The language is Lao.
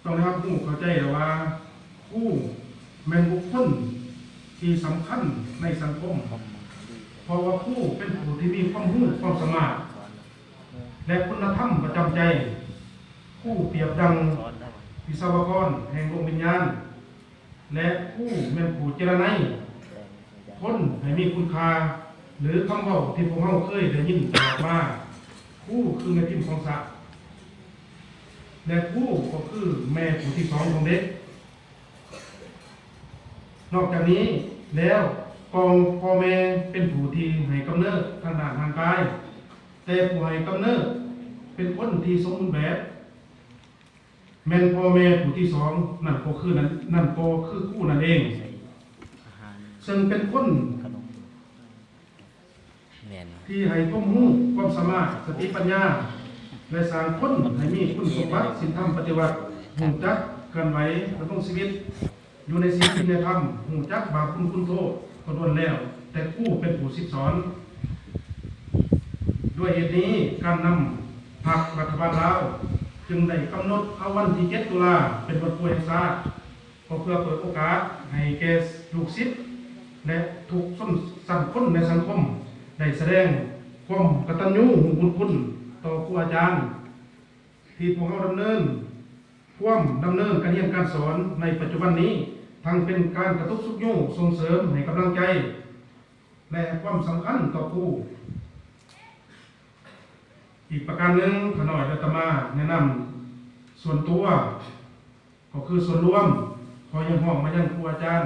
ຕ້ອງໄດ້ຮັບຮູ້ເຂົ້າໃຈແລ້ວວ່າ ຄູແມ່ນບຸກຄົນທີ່ສຳຄັນໃນສັງຄົມ, ເພາະວ່າຄູເປັນຜູ້ທີ່ມີຄວາມຮູ້ຄວາມສາມາດ ແລະ ຄຸນນະທຳປະຈຳໃຈ. ຄູປຽບດັ່ງວິສະວະກອນແຫ່ງໂລກວິນຍານ ແລະ ຄູແມ່ນຜູ້ເຈລະໄນຄົນໃຫ້ມີຄຸນຄ່າ, ຫຼື ຄຳເວົ້າທີ່ພວກເຮົາເຄີຍໄດ້ຍິນຕະຫຼອດມາ, ຄູຄືແມ່ພິມຂອງຊາດ ແລະ ຄູກໍຄືແມ່ຜູ້ທີສອງຂອງເດັກ. ນອກຈາກນີ້ແລ້ວ, ພໍ່ ພໍ່ແມ່ເປັນຜູ້ທີ່ໃຫ້ກຳເນີດທາງດ້ານຮ່າງກາຍ, ແຕ່ຜູ້ໃຫ້ກຳເນີດເປັນຄົນທີ່ສົມບູນແບບ ແມ່ນພໍ່ແມ່ຜູ້ທີສອງ ນັ້ນກໍຄືນັ້ນ ນັ້ນກໍຄືຄູນັ້ນເອງ, ເຊິ່ງເປັນຄົນ ແມ່ນ ທີ່ໃຫ້ຄວາມຮູ້ຄວາມສາມາດ ສະຕິປັນຍາ ແລະ ສ້າງຄົນໃຫ້ມີຄຸນສົມບັດສິນທຳປະຕິວັດ, ຮູ້ຈັກເຄື່ອນໄຫວດຳລົງຊີວິດຢູ່ໃນສິນໃນທຳ, ຮູ້ຈັກບາບບຸນຄຸນໂທດ, ກໍລ້ວນແລ້ວແຕ່ຄູເປັນຜູ້ສິດສອນ. ດ້ວຍເຫດນີ້, ການນຳພັກລັດຖະບານລາວຈຶ່ງໄດ້ກຳນົດເອົາວັນທີເຈັດ ຕຸລາ ເປັນວັນຄູແຫ່ງຊາດ, ກໍເພື່ອເປີດໂອກາດໃຫ້ແກ່ລູກສິດ ແລະ ທຸກຊົນຊັ້ນຄົນໃນສັງຄົມ ໄດ້ສະແດງຄວາມກະຕັນຍູຮູ້ບຸນຄຸນຕໍ່ຄູອາຈານ ທີ່ພວກເຮົາດຳເນີນ ຄວາມດຳເນີນການຮຽນການສອນໃນປັດຈຸບັນນີ້, ທັງເປັນການກະຕຸກຊຸກຍູ້, ສົ່ງເສີມ, ໃຫ້ກຳລັງໃຈ ແລະ ໃຫ້ຄວາມສຳຄັນຕໍ່ຄູ. ອີກປະການໜຶ່ງ, ຂ້ານ້ອຍອາດຕະມາແນະນຳສ່ວນຕົວ ກໍຄືສ່ວນລວມ, ຂໍຮຽກຮ້ອງມາຍັງຄູອາຈານ